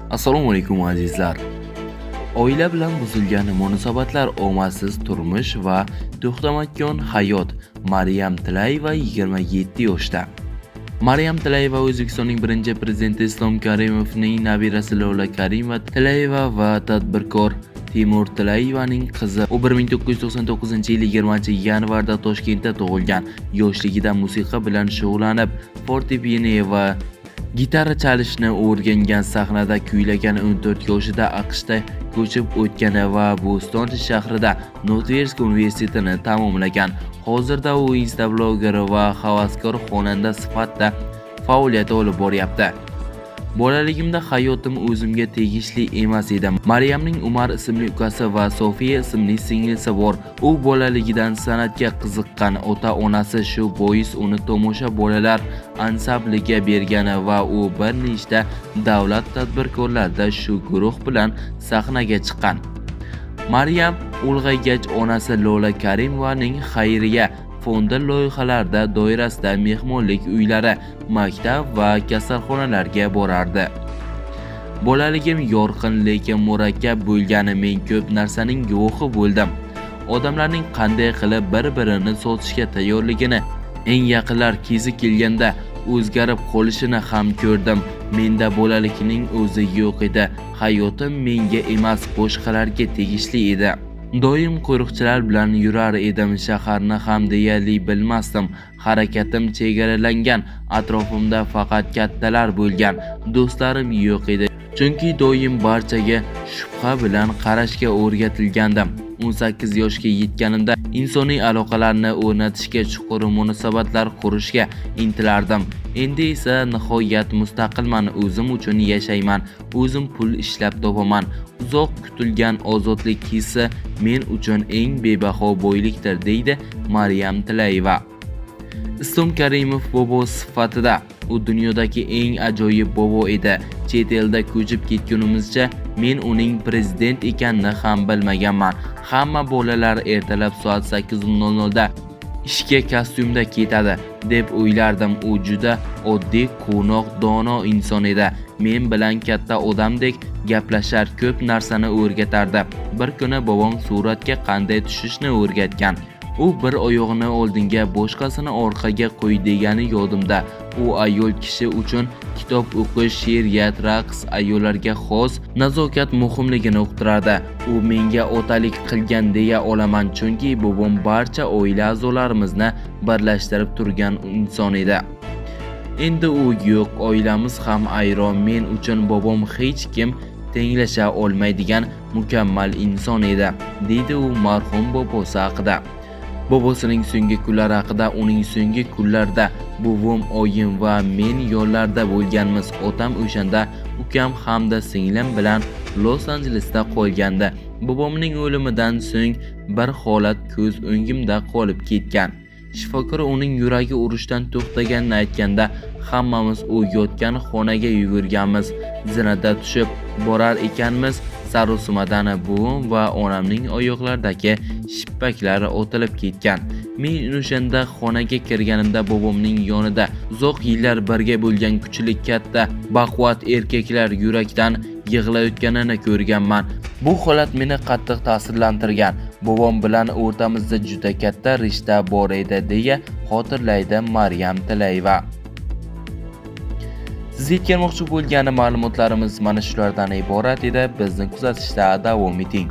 Assalomu alaykum, azizlar. Oila bilan buzilgan munosabatlar, omadsiz turmush va to'xtamayotgan hayot. Maryam Tilayeva 27 yoshda. Maryam Tilayeva O'zbekistonning birinchi prezidenti Islom Karimovning nabirasi Lola Karimova Tilayeva va tadbirkor Timur Tilayevaning qizi. U 1999-yil 20-yanvarda Toshkentda tug'ilgan. Yoshligida musiqa bilan shug'ullanib, fortepiano va gitara chalishni o'rgangan, sahnada kuylagan. 14 yoshida AQShda ko'chib o'tgan va Boston shahrida Nortwestern universitetini tamomlagan. Hozirda u instabloger va havaskor xonanda sifatida faoliyat olib boryapti. Bolaligimda hayotim o'zimga tegishli emas edi. Maryamning Umar ismli ukasi va Sofiya ismli singlisi bor. U bolaligidan san'atga qiziqqan. Ota-onasi shu bois uni tomosha bolalar ansambliga bergani va u bir nechta davlat tadbirkorlarida shu guruh bilan sahnaga chiqqan. Maryam ulg'aygach onasi Lola Karimovaning xayriya fondi loyihalarida doirasida mehmonlik uylari, maktab va kasalxonalarga borardi. Bolaligim yorqin, lekin murakkab bo'lgani, men ko'p narsaning guvohi bo'ldim. Odamlarning qanday qilib bir-birini sotishga tayyorligini, eng yaqinlar kezi kelganda o'zgarib qolishini ham ko'rdim. Menda bolalikning o'zi yo'q edi. Hayotim menga emas, boshqalarga tegishli edi. Doim qo'riqchilar bilan yurar edim, shaharni ham deyarli bilmasdim. Harakatim chegaralangan, atrofimda faqat kattalar bo'lgan, do'stlarim yo'q edi. Chunki doim barchaga shubha bilan qarashga o'rgatilgandim. 18 yoshga yetganimda insoniy aloqalarni o'rnatishga, chuqur munosabatlar qurishga intilardim. Endi esa nihoyat mustaqilman, o'zim uchun yashayman, o'zim pul ishlab topaman. Uzoq kutilgan ozodlik hissi men uchun eng bebaho boylikdir, deydi Maryam Tilayeva. Islom Karimov bobo sifatida u dunyodagi eng ajoyib bobo edi. Chet elda ko'chib ketgunimizcha men uning prezident ekanini ham bilmaganman. Hamma bolalar ertalab soat 8:00 da ishga kostyumda ketadi deb o'ylardim. U juda oddiy, quvnoq, dono inson edi. Men bilan katta odamdek gaplashar, ko'p narsani o'rgatardi. Bir kuni bobom suratga qanday tushishni o'rgatgan. U bir oyog'ini oldinga, boshqasini orqaga qo'y degani yodimda. U ayol kishi uchun kitob o'qish, she'riyat, raqs, ayollarga xos nazokat muhimligini uqtirardi. U menga otalik qilgan deya olaman, chunki bobom barcha oila a'zolarimizni birlashtirib turgan inson edi. Endi u yo'q, oilamiz ham ayro. Men uchun bobom hech kim tenglasha olmaydigan mukammal inson edi, deydi u marhum bobosi haqida. Bobosining so'nggi kunlari haqida: uning so'nggi kunlarida buvim, oyim va men yonlarida bo'lganmiz. Otam o'shanda ukam hamda singlim bilan Los-Anjelesda qolgandi. Bobomning o'limidan so'ng bir holat ko'z o'ngimda qolib ketgan. Shifokor uning yuragi urishdan to'xtaganini aytganda hammamiz u yotgan xonaga yugurganmiz. Zinada tushib borar ekanmiz, sarosimadan buvim va onamning oyoqlaridagi shippaklari otilib ketgan. Men o'shanda xonaga kirganimda bobomning yonida uzoq yillar birga bo'lgan kuchli, katta, baquvvat erkaklar yurakdan yig'layotganini ko'rganman. Bu holat meni qattiq ta'sirlantirgan. Bobom bilan o'rtamizda juda katta rishta bor edi, deya xotirlaydi Maryam Tilayeva. Sizga yetkazmoqchi bo'lgan ma'lumotlarimiz mana shulardan iborat edi. Bizni kuzatishda davom eting.